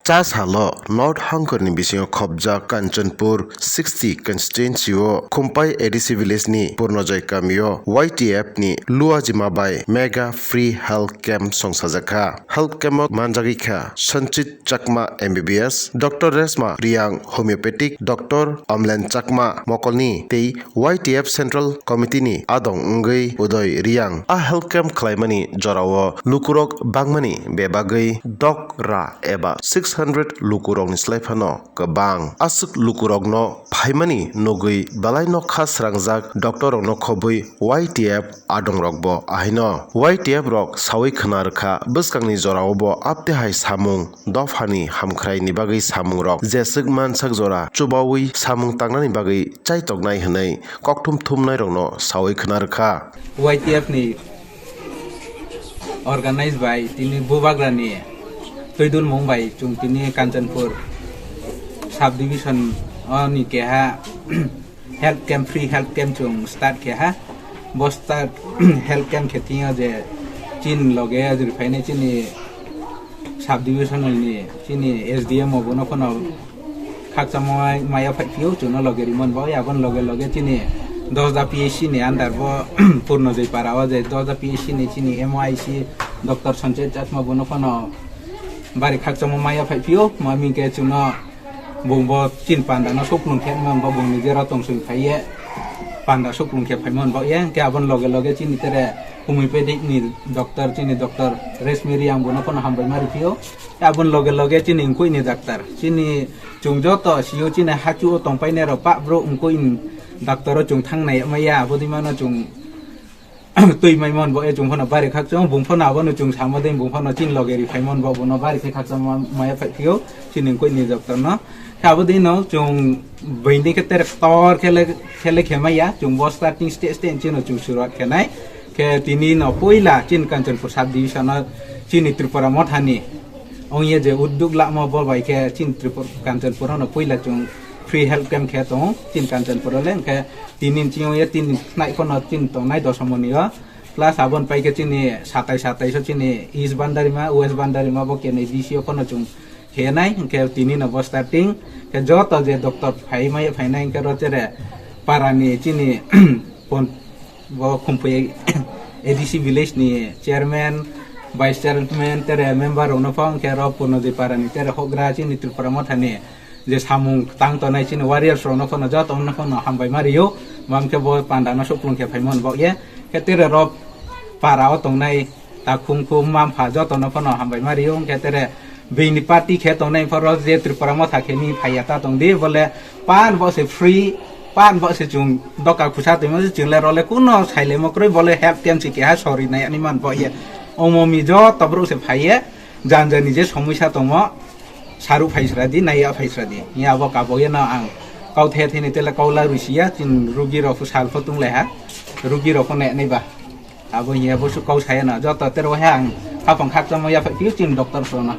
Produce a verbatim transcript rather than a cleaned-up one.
Cha salo North Hangkor ni bisingo khobjak Kanchanpur sixty constituency o Khumpai A D C village ni Purnojoy kami o Y T F ni Luajima bai mega free health camp songsajakha. Health camp o manjagwi kha Sanchit Chakma M B B S, Doctor Resma Riang Homeopathic, Doctor Amlen Chakma Mokolni tei Y T F Central Committee ni adong wngwi Udoy Riang. A health camp khlaimani jorao lukurok bangmani bebagwi dok ra eba six hundred lukurokni slai phano kwbang. Aswk lukurokno phaimani nugwi belai nokha srangjak doctor rokno khobwi Y T F adongrokbo ahaino Y T F rok sawi khna rwkha bwskangni joraobo aptehai samung dophani hamkhraini bagwi samungrok jeswk mansak jora chubawi samung tangnani bagwi chaitoknai hwnwi kokthum thumnairokno sawi khna rwkha. Y T F ni organize bai tini Bubagrani twidulmung bai chwng tini Kanchanpur sub division o ni keha health camp, free health camp chwng start khe ha. Bo start health camp khe tini o je chin loge ajri phainai chini sub division ni chini S D M o bono phano khakchangma maya phai phio chwngno loge rimon bo abon loge loge chini Dosda P H C ni under bo Purnojoy para o je Dosda P H C ni chini M O I C Doctor Sanjay Chakma bono phano bari khakchangma maya phai phio mami ke chwngno Bung bo chin panda no suklung khe man bo bung ni jera tong sung phai ye panda suklung khe phai man bo ye hwnkhe aboni loge loge chini tere homeopathic ni doctor chini doctor Resmi Riang bono phano hambai ma riphi o. Aboni loge loge chini wngkui ni doctor chini chwng joto sio chini hachu o tong pai nai rok pa bro wngkui ni doctor o chwng thang nai ma ya aboni mano chwng twi mai mon bo e chwng phano bari khakchang bung phano abono chwng sama de bung phano chin loge ri phai mon bo bono bari khe khakchang ma-, maya phai phio chini koi ni doctor no. Khe abo de no chwng bini khe tere tor khele khele khe maya chwng bo starting stage stage chino chwng suruat khe nai khe tini no puila chin Kanchanpur sub division o chini Tripura mothani ong ye je udduk lama bo bai khe chin Tripura Kanchanpur no puila chwng free health camp khe tongo chin Kanchanpur le khe tini chini ong ye tini nai phano chin tongnai dosamoni o. Plus aboni pai khe chini satai satai so chini East Bandarima, West Bandarima bo kenai D C o phano chwng khenai, hwnkhe tini no bo starting khe joto je doctor phai mai phainai hwnkhe ro chere parani chini pon-, bo Khumpui A D C village ni chairman, vice chairman tere member rok no phang khe ro Purnojoy parani tere hogra chini Tripura mothani je samung tang tongnai chini warriors rok no phano joto no phano hambai ma rio, bam khe bo panda no suklung khe phaimon bo ye, khe tere ro para o tongnai takhum khum mampha joto no phano hambai ma rio, khe tere bini party khe tongnai phoro je Tripura motha khe ni phaiya ta tong di bole pan bo se free, pan bo se chwng doka khusa twi mo chwng le ro le kuno sai le mo kroi bole help kem si keha sori nai ani man bo ye, omo mi joto bro se phai ye. Jan jani je somoi sa tongo, saru phaisra di, naiya phaisra di. Ni abo kabo ye no ang kau the thini tele kau la rusi ya, chin rugi rok sal pho tung lai ha, rugi rok ne nai ba. Abo hiya bo su kau saya na, joto tero he ang hapang khak chamo ya phi chin doctor so na.